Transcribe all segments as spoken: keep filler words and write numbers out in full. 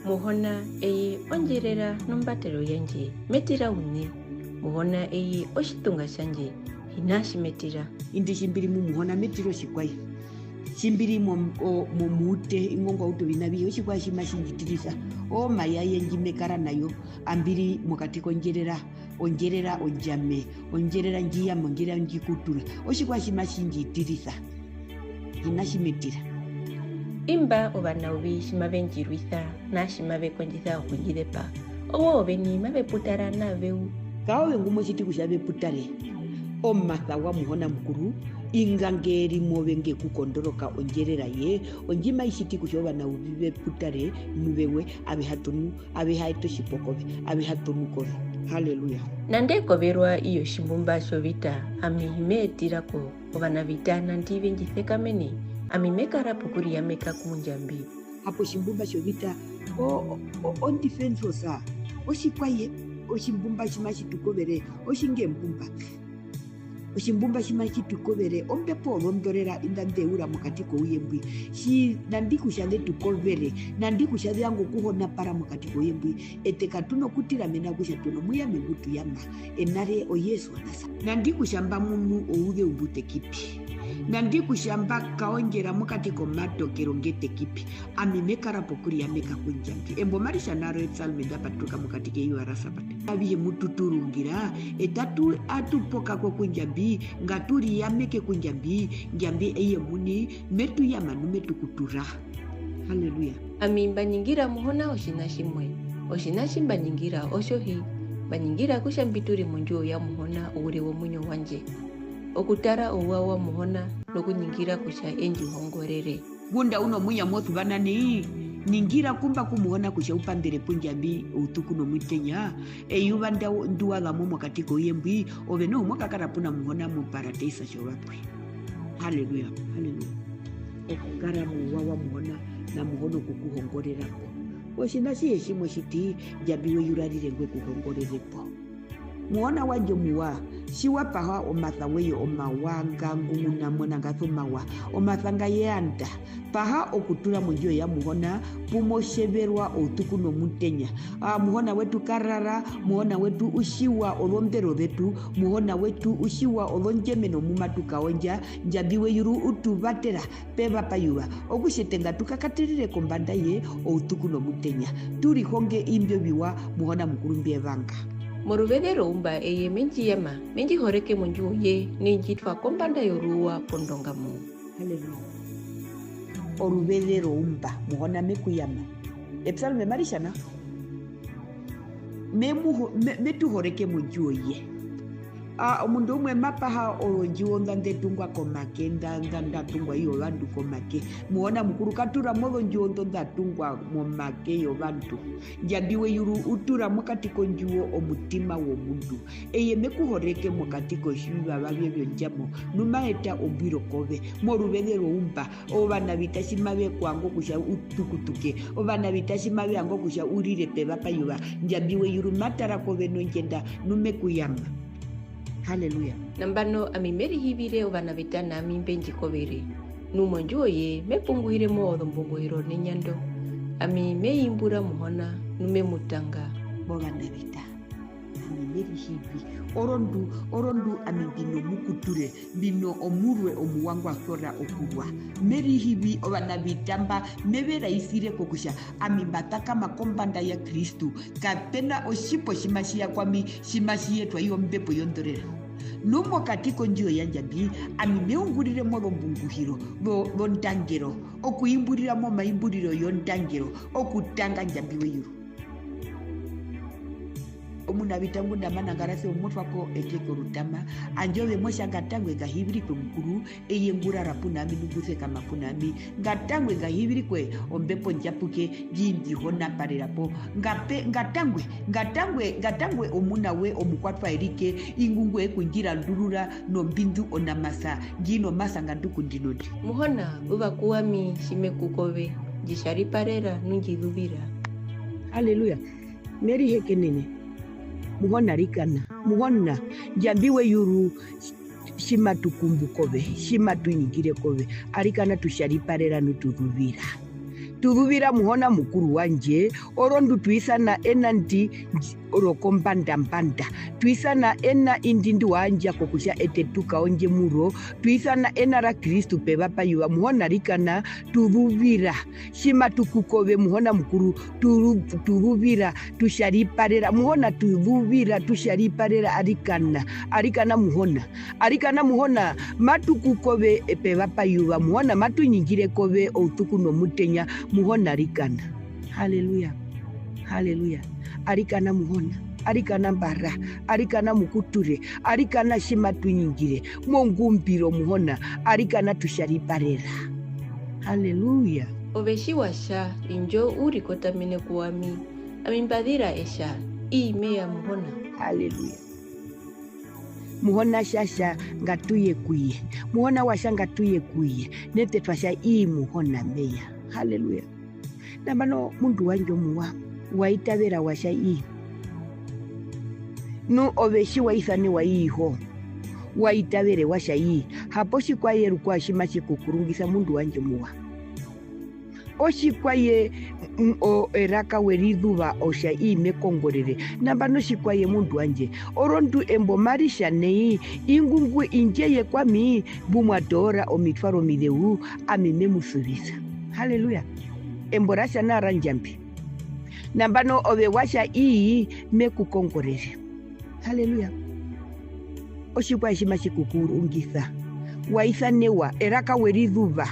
Muhona eye ondjerera nombatero yandje, me tira uṋe? Muhona eye otjitunga tjandje, hi na tji me tira. Indi tji mbi ri mu Muhona me tira otjikwaye. Tji mbi ri mo-, o-, momuute, ingo ngwa uta oviṋa avihe, otjikwaye tji matji ndji tirisa. Omayaye ndji me kara na yo, ambi ri mokati kondjerera, ondjerera ondjame, ondjerera ndji yama, ondjerera ndji kutura. Otjikwaye tji matji ndji tirisa. Hi na tji me tira. Imba ovanauvi tji mave ndji rwisa, na tji mave kondjisa okundjizepa, owo oveni mave putara na ve u. Kaove ngu mo tjiti kutja ve putare. Omasa wa Muhona Mukuru, inga nge ri move nge ku kondoroka ondjerera ye, ondji mai tjiti kutja ovanauvi ve putare nu ve we, ave ha tunu, ave ha eta otjipo kove, ave ha tunu kove. Haleluya. Nande ko verwa i yotjimbumba tjovita, ami hi me tira ko. Ovanavita nandi ve ndji sekamene, ami me kara pokuriyameka ku Ndjambi. Hapo otjimbumba tjovita, o, o, o, on defense osa, otjikwaye, otjimbumba tji matji tu kovere, otjingembumba. Otjimbumba tji matji tu kovere, ombepo ozondorera inḓa nḓe ura mokati kouye mbwi. Tji, nandi kutja ze tu kovere, nandi kutja ze vanga okuhonapara mokati kouye mbwi, eṱe katu na okutira mena rokutja tu nomuyame ngu tu yama, ena re o Jesu wa Nasaret. Nandi kutja mba munu ouzeu mbu ṱeki pi, nandi kutja mba kaondjera mokati komatokero nge ṱeki pi, ami me kara pokuriyameka ku Ndjambi. Embo mari tja naro epsalme nda paturuka mokati keyuva ra Sabata. Avihe mu tu turungira, eṱe atu, atu poka ko ku Ndjambi, ngatu riyameke ku Ndjambi, Ndjambi eye omuini, me tu yama nu me tu kutura. Haleluya. Ami mba ningira Muhona otjiṋa tjimwe. Otjiṋa tji mba ningira otjo hi, mba ningira kutja mbi ture mondjuwo ya Muhona oure womuinyo wandje. Okutara ouwa wa Muhona nokuningira kutja e ndji hongorere. Ngunda u nomuinyo mo suva nai, ningira kumba ku Muhona kutja u pambere pu Ndjambi outuku nomutenya, eyuva nda-, ndi wa za mo mokati kouye mbwi, ove noho mo kakara puna Muhona moparadisa tjovapwe. Haleluya, haleluya. Okukara mouwa wa Muhona, na Muhona okukuhongorera po. Otjiṋa atjihe tji mo tjiti, Ndjambi weyuru arire ngwe ku hongorere po. Muhona wandje omuwa, tji wa paha omasa woye omawa nga ngu ngu na mo nangasi omawa, omasa nga ye yanda, paha okutura mondjuwo ya Muhona, pu mo tjeverwa outuku nomutenya. Aa, Muhona wetu karara, Muhona wetu u tjiwa ozombero zetu, Muhona wetu u tjiwa ozondjemeno mu matu kaondja, Ndjambi weyuru u tu vatera pevapayuva, okutja eṱe ngatu kakaterere kombanda ye outuku nomutenya. Tu rihonge imbi oviwa Muhona Mukuru mbi e vanga. Moruveze roumba eye me ndji yama, me ndji horeke mondjuwo ye, ne ndji twa kombanda yoruuwa pondongamo. Haleluya. Oruveze roumba, Muhona me ku yama. Epsalme mari tja nao. Me mu ho-, me, me tu horeke mondjuwo ye. A, omundu umwe ma paha ozondjuwo nḓa nḓe tungwa komake, nḓa, nḓa, nḓa tungwa i ovandu komake. Muhona Mukuru ka tura mo ozondjuwo nḓo nḓa tungwa momake yovandu. Ndjambi weyuru u tura mokati kondjuwo omutima womundu. Eye me ku horeke mokati kovivava vye vyondjamo, nu ma eta ombwiro kove. Moruveze roumba, ovanavita tji mave ku vanga kutja u tukutuke, ovanavita tji mave vanga kutja u rire pevapayuva, Ndjambi weyuru ma tara kove nondjenda, nu me ku yama. Haleluya. Nambano ami me rihivire ovanavita na ami mbe ndji kovere. Nu mondjuwo ye me punguhire mo ozombunguhiro nenyando. Ami me imbura Muhona, nu me mu tanga. Movanavita. Ami me rihivi. Orondu, orondu ami mbi nomukuture, mbi nomurwe omuwa ngwa sora okurwa. Me rihivi ovanavita mba, me ve raisire kokutja ami mba takama kombanda ya Kristu. Kape na otjipo tji matji ya kwami, tji matji yetwa i ombepo yondorera. Nu mokati kondjuwo ya Ndjambi, ami me ungurire mo ozombunguhiro, zo-, zondangero, okuimburira mo omaimburiro yondangero, okutanga Ndjambi weyuru. Omunavita ngunda ma nangarasi omotwa ko eke korutama, handje ove mo tja nga tangwe nga hivirikwe Mukuru, eye ngu rara puna ami, nu ngu sekama puna ami, nga tangwe nga hivirikwe ombepo ndjapuke, ndji ndji honaparera po, nga pe-, nga tangwe, nga tangwe, nga tangwe omuna we omukwatwa erike, ingwi ngwe ku ndji randurura nombindu onamasa, ndji nomasa nga ndu ku ndino ndi. Muhona, uva ku ami, tji me ku kove, ndji tjariparera, nu ndji zuvira. Haleluya. Me rihekenene. Muhona arikana. Muhona, Ndjambi weyuru, tji matu kumbu kove, tji matu ningire kove, arikana tu tjariparera nu tu zuvira. Tu zuvira Muhona Mukuru wandje, orondu tu isana ena ndi, ndi, rokombandambanda. Tu isana ena indi ndi wa yandja kokutja eṱe tu kaondje mu ro. Tu isana ena ra Kristu pevapayuva. Muhona arikana, tu zuvira. Tji matu ku kove, Muhona Mukuru, tu ru-, tu zuvira, tu tjariparera. Muhona, tu zuvira, tu tjariparera, arikana. Arikana, Muhona. Arikana Muhona, matu ku kove pevapayuva, Muhona, matu ningire kove outuku nomutenya, Muhona, arikana. Haleluya. Haleluya. Arikana Muhona, arikana mbara, arikana mukuture, arikana tji matu ningire, mongumbiro Muhona, arikana tu tjariparera. Haleluya. Ove tji wa tja, indjo u rikotamene ku ami, ami mba zira e tja, ii me ya Muhona. Haleluya. Muhona tja tja ngatu ye ku ye. Muhona wa tja ngatu ye ku ye. Neṱe twa tja ii Muhona me ya. Haleluya. Nambano mundu wandje omuwa, wa itavera wa tja ii. Nu ove tji wa isanewa ii ho. Wa itavere wa tja ii. Hapo tjikwaye rukwao tji matji ku kurungisa mundu wandje omuwa. Otjikwaye, mm, o, eraka we ri zuva o tja ii me kongorere. Nambano otjikwaye mundu wandje. Orondu embo mari tja nai, ingwi ngu indjeye kwami, mbu mwa toora omitwaro omizeu, ami me mu suvisa. Haleluya. Embo ra tja nao ra Ndjambi. Nambano ove wa tja ii me ku kongorere. Haleluya. Otjikwaye tji matji ku kurungisa. Wa isanewa, eraka we ri zuva.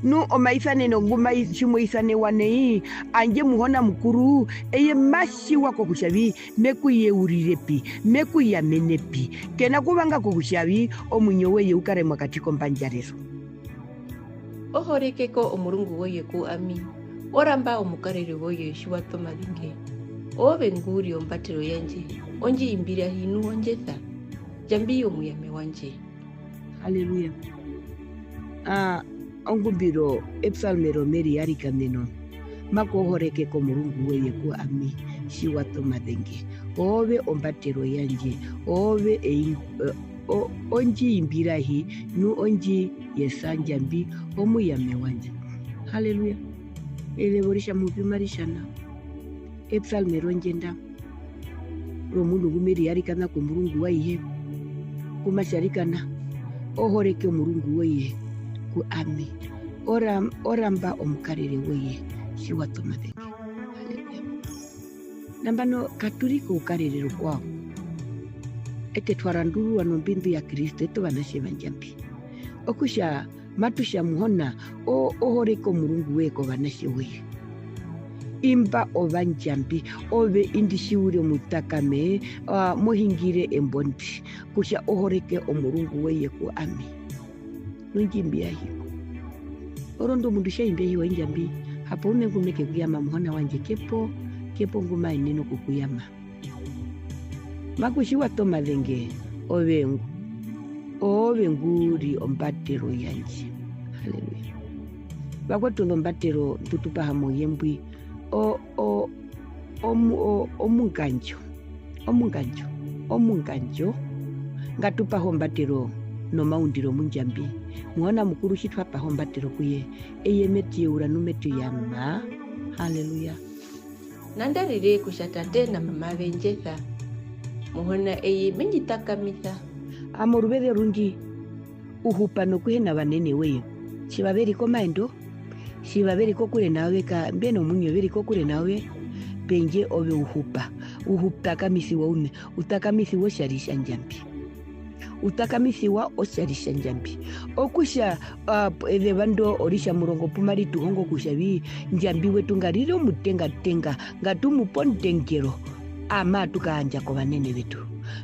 Nu omaisaneno ngu mai-, tji mo isanewa nai, handje Muhona Mukuru, eye ma tjiwa kokutja vi, me ku yeurire pi, me ku yamene pi. Ke na kuvanga kokutja vi, omuinyo woye u kare mokati kombandjarero. Ohoreke ko omurungu woye ku ami, oramba omukarere woye tji wa toma zinge. Oove ngu u ri ombatero yandje, ondji imbirahi nu ondjesa, Ndjambi omuyame wandje. Haleluya. Ah, ongumbiro, epsalme romeri yarikaneno. Mako ohoreke ko omurungu woye ku ami, tji wa toma zinge. Oove ombatero yandje, oove ei-, o-, o-, ondji imbirahi, nu ondji yesa Ndjambi, omuyame wandje. Haleluya. Ezeva ori tja muhupi mari tja nao. Epsalme rondjenda romundu ngu me riyarikana komurungu wa ihe, ngu ma tjarikana, ohoreke omurungu woye ku ami, oram-, oramba omukarere woye tji wa toma zinge. Haleluya. Nambano katu ri koukarere rukwao. Eṱe twa randururwa nombindu ya Kristu, eṱe ovanatje va Ndjambi. Okutja matu tja Muhona, o-, ohoreke omurungu woye kovanatje woye. Imba ova Ndjambi, ove indi tji u ri omutakame, a, mo hingire embo ndi, kutja ohoreke omurungu woye ku ami. Nu ondji imbirahi. Orondu omundu tja imbi ahiwa i Ndjambi, hapo ouṋe ngu me ke ku yama Muhona wandje, ke po, ke po ngu ma yenene okukuyama. Maku tji wa toma zinge, ove ngu-, oove ngu u ri ombatero yandje. Haleluya. Vakwetu, ndombatero ndu tu paha mouye mbwi, o-, o-, omu-, o-, omungandjo. Omungandjo. Omungandjo. Ngatu pahe ombatero nomaundjiro mu Ndjambi. Muhona Mukuru, tji twa paha ombatero ku ye, eye me tu yeura nu me tu yama. Haleluya. Nandarire kutja tate na mama ve ndji esa, Muhona eye me ndji takamisa. Ami oruveze orungi u hupa nokuhena ovanene voye. Tjiva ve ri komaendo, tjiva ve ri kokure na ove, ka mbe nomuinyo, ve ri kokure na ove, pendje ove u hupa. U hu-, takamisiwa ouṋe, u takamisiwa otjari tja Ndjambi. U takamisiwa otjari tja Ndjambi. Okutja, ah, ezeva ndo oritjamurongo pu mari tu hongo kutja vi, Ndjambi wetu nga rire omutengatenga, ngatu mu pe ondengero, ama atu kayandja kovanene vetu.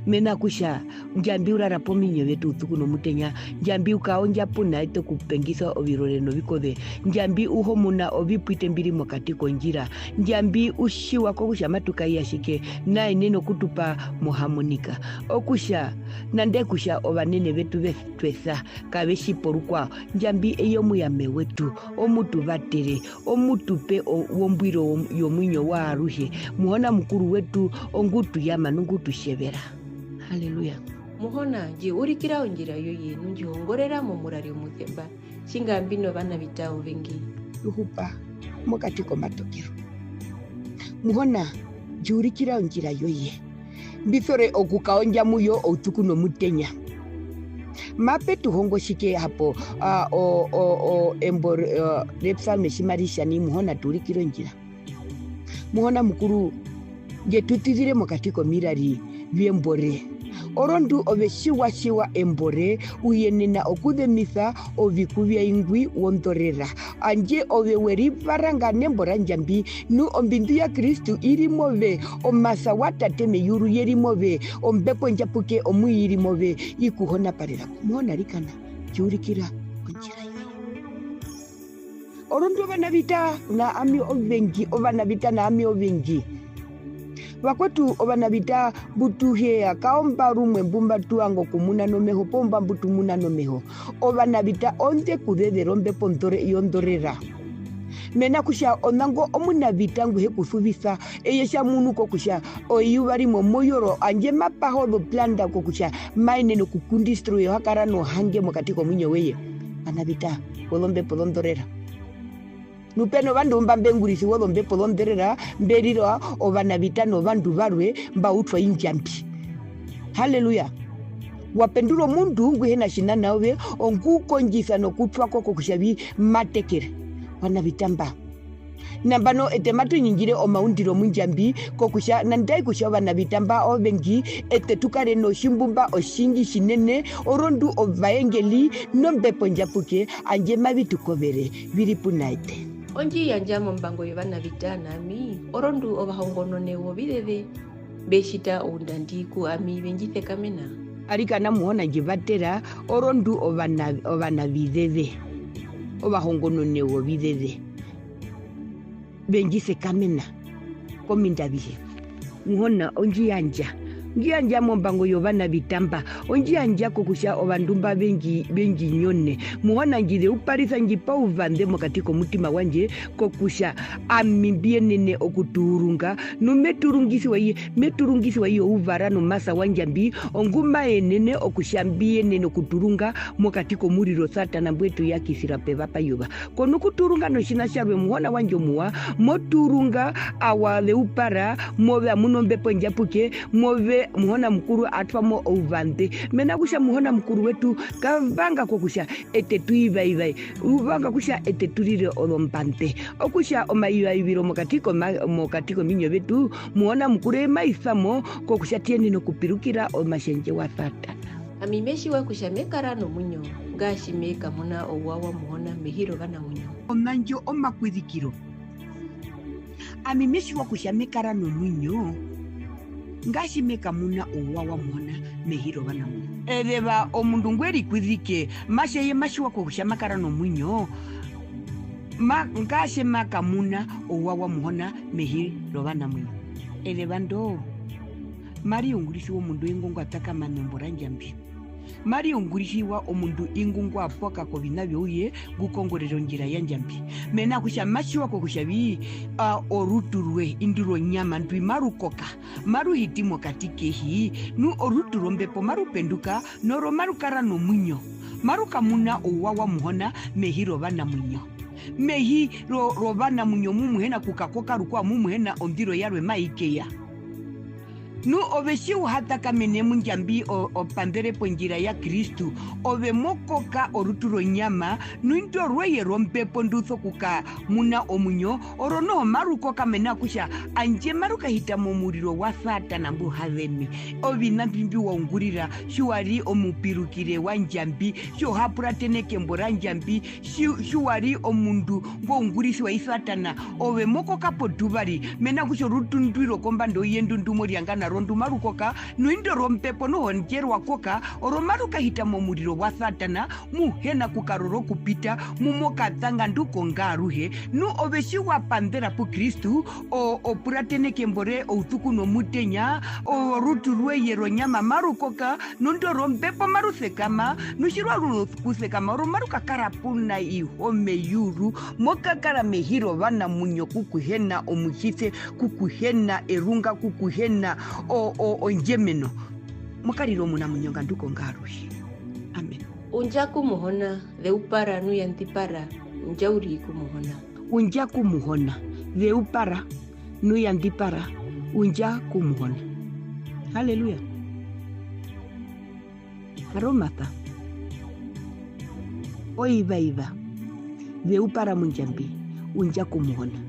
Mena kutja, Ndjambi u rara pominyo vyetu utuku nomutenya, Ndjambi u kaondja puna eṱe okupengisa ovirore novikoze, Ndjambi u homuna ovipwite mbi ri mokati kondjira, Ndjambi u tjiwa kokutja matu kaiya tjike, na yenene okutupa mohamunika. Okutja, nande kutja ovanene vetu ve tu esa, kave tji po rukwao, Ndjambi eye omuyame wetu, omutuvatere, omutupe o-, wombwiro wom-, yomuinyo waaruhe. Muhona Mukuru wetu, ongu tu yama nongu tu tjevera. Haleluya. Muhona, ndji urikira ondjira yoye, nu ndji hongorera momurari omusemba. Tjinga mbi novana vita ovengi. Tu hupa. mokati komatokero. Muhona, ndji urikira ondjira yoye. Mbi sore okukaondja mu yo outuku nomutenya. Mape tu hongo tjike hapo, ah, o, o, o, embo, ah, repsalme tji mari tja nai, Muhona, tu urikire ondjira. Muhona Mukuru, nge tu ṱizire mokati komirari vyembo re. Orondu ove tjiwa tjiwa embo re, u yenena okuzemisa oviku vya ingwi wondorera. Handje ove we ri varanga nembo ra Ndjambi, nu ombindu ya Kristu i ri move, omasa wa Tate meyuru ye ri move, Ombepo Ndjapuke omui i ri move, i ku honaparera ko. Muhona, arikana, ndji urikira ondjira yoye. Orondu ovanavita na ami ovengi, ovanavita na ami ovengi. Vakwetu, ovanavita mbu tu heya, kaomba rumwe mbu mba tu vanga okumuna nomeho, poo mba mbu tu muna nomeho. Ovanavita onde kuzezera ombepo ndore-, yondorera. Mena kutja onango omunavita ngu he ku suvisa, eye tja munu kokutja eyuva rimwe mo yoro, handje ma paha ozoplanda kokutja ma yenene okukudestroya, o ha kara nohange mokati komuinyo woye. Ovanavita wozombepo zondorera. Nu pe novandu mba mbe ungurisiwa ozombepo zondorera, mbe rira ovanavita novandu varwe mba utwa i Ndjambi. Haleluya. Wa pendura omundu ngu hi na tjina na ove, ongu kondjisa nokutwa ko kokutja vi ma tekere. Ovanavita mba. Nambano eṱe matu ningire omaundjiro mu Ndjambi, kokutja nandai kutja ovanavita mba ovengi, eṱe tu kare notjimbumba otjingi tjinene, orondu ovaengeli nombepo ndjapuke, handje mavi tu kovere, vi ri puna eṱe. Ondji yandja mombango yovanavita na ami, orondu ovahongonone wovizeze mbe tjita oundandi ku ami, ve ndji sekamena. Arikana Muhona ndji vatera, orondu ovana-, ovanavizeze, ovahongonone wovizeze, ve ndji sekamena kominda avihe. Muhona, ondji yandja. Ondji yandja mombango yovanavita mba. Ondji yandja kokutja ovandu mba ve ndji, ve ndji nyone. Muhona, ndji zeuparisa, ndji pa uvanḓe mokati komutima wandje, kokutja ami mbi yenene okutuurunga. Nu me tuurungisiwa i ye, me tuurungisiwa i ye ouvara nomasa wa Ndjambi, ongu ma yenene okutja mbi yenene okutuurunga mokati komuriro Satana mbwe tu yakisira pevapayuva. Ko nokutuurunga notjiṋa tjarwe, Muhona wandje omuwa, mo tuurunga, awa zeupara, move a muna Ombepo Ndjapuke, move Muhona Mukuru a twa mo ouvanḓe. Mena kutja Muhona Mukuru wetu ka vanga kokutja eṱe tu ivaivae, u vanga kutja eṱe tu rire ozombanḓe. Okutja omaivaiviro mokati koma-, mokati kominyo vyetu, Muhona Mukuru eye ma isa mo kokutja tu yenene okupirukira omatjendje wa Satana. Ami me tjiwa kutja me kara nomuinyo, nga tji me kamuna ouwa wa Muhona mehi rovanamuinyo. Onandjo omakwizikiro. Ami me tjiwa kutja me kara nomuinyo, nga tji me kamuna ouwa wa Muhona mehi rovanamuinyo. Ezeva omundu ngwe rikwizike, ma tja eye ma tjiwa kokutja ma kara nomuinyo, ma-, nga tji ma kamuna ouwa wa Muhona mehi rovanamuinyo. Ezeva ndo, mari ungurisiwa omundu ingo ngwa takama membo ra Ndjambi. Mari ungurisiwa omundu ingo ngwa poka koviṋa vyouye, ngu kongorera ondjira ya Ndjambi. Mena kutja ma tjiwa kokutja vi, a, orutu rwe, indu ronyama ndwi maru koka, maru hiti mokati kehi, nu orutu rombepo maru penduka, noro maru kara nomuinyo. Maru kamuna ouwa wa Muhona mehi rovanamuinyo. Mehi ro-, rovanamuinyo mu mu hi na kukakoka rukwao, mu mu hi na ondiro yarwe mai keya. Nu ove tji u ha takamene mu Ndjambi o-, o panḓere pondjira ya Kristu, ove mo koka orutu ronyama, nu indo rweye rombepo ndu sokukamuna omuinyo, oro noho maru koka mena kutja handje maru kahita momuriro wa Satana mbu ha zemi. Oviṋa mbi mbi wa ungurira, tji wa ri omupirukire wa Ndjambi, tji u ha puratene kembo ra Ndjambi, tji-, tji wa ri omundu ngwa ungurisiwa i Satana, ove mo koka potuvari, mena kutja orutu ndwi rokombanda youye ndu ndu mo ryanga na ro ndu maru koka, nu indo rombepo noho ndje rwa koka, oro maru kahita momuriro wa Satana, mu hi na kukarora okupita, mu mo katanga ndu konga aruhe. Nu ove tji wa panḓera pu Kristu, o-, o puratene kembo re outuku nomutenya, o-, orutu rweye ronyama maru koka, nu indo rombepo maru sekama, nu tji rwa ru nokusekama, oro maru kakara puna iho meyuru, mo kakara mehi rovanamuinyo ku ku hi na omutjise, ku ku hi na erunga, ku ku hi na o-, o-, ondjemeno. Mo karire omunamuinyo nga ndu konga aruhe. Amen. Undja ku Muhona, zeupara nu yandipara, undja uriri ku Muhona. undja ku Muhona. Zeupara, nu yandipara, undja ku Muhona. Haleluya. Aromasa. Oivaiva. Zeupara mu Ndjambi, undja ku Muhona.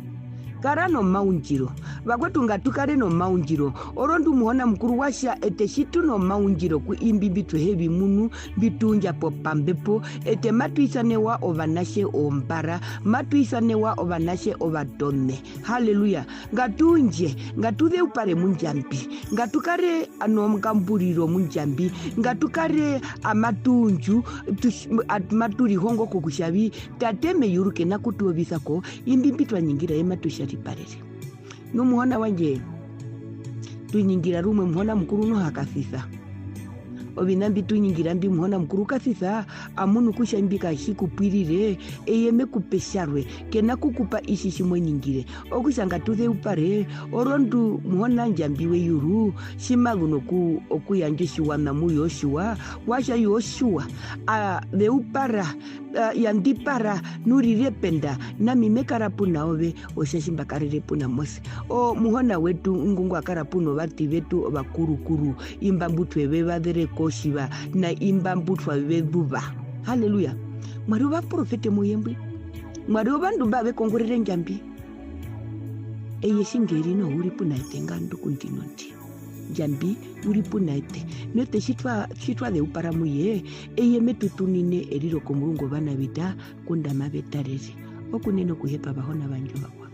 Kara nomaundjiro. Vakwetu, ngatu kare nomaundjiro. Orondu Muhona Mukuru wa tja eṱe tji tu nomaundjiro ku imbi mbi tu he vi munu, mbi tu undja popambepo, eṱe matu isanewa ovanatje ombara, matu isanewa ovanatje ovatome. Haleluya. Ngatu undje, ngatu zeupare mu Ndjambi. Ngatu kare nongamburiro mu Ndjambi. Ngatu kare amatu undju, tu-, amatu rihongo kokutja vi, Tate meyuru ke na kutuovisa ko, imbi mbi twa ningira ye matu tjariparere. Nu Muhona wandje, tu ningira rumwe Muhona Mukuru noho a kasisa. Oviṋa mbi tu ningira mbi Muhona Mukuru u kasisa, a munu kutja imbi katji ku pwirire, eye me ku pe tjarwe, ke na kukupa itji tji mo ningire. Okutja ngatu zeupare, orondu Muhona Ndjambi weyuru, tji ma zu noku-, okuyandja otjiwaṋa mu Josua, wa tja Josua, a zeupara, a yandipara, nu rira ependa, nami me kara puna ove, otja tji mba karere puna Mose. O Muhona wetu, ingwi ngwa kara puna ovaṱi vetu ovakurukuru, imba mbu twe ve vazere kotjiva, na imba mbu twa ve zuva. Haleluya. Mwa ri ovaprofete mouye mbwi. Mwa ri ovandu mba ve kongorere Ndjambi. Eye tjinga e ri noho u ri puna eṱe nga ndu ku ndino ndi. Ndjambi u ri puna eṱe. Nu eṱe tji twa-, tji twa zeupara mu ye, eye me tu tunine eriro komurungu ovanavita, ngunda mave tarere. Okunene okuhepa vahona vandje ovakwao.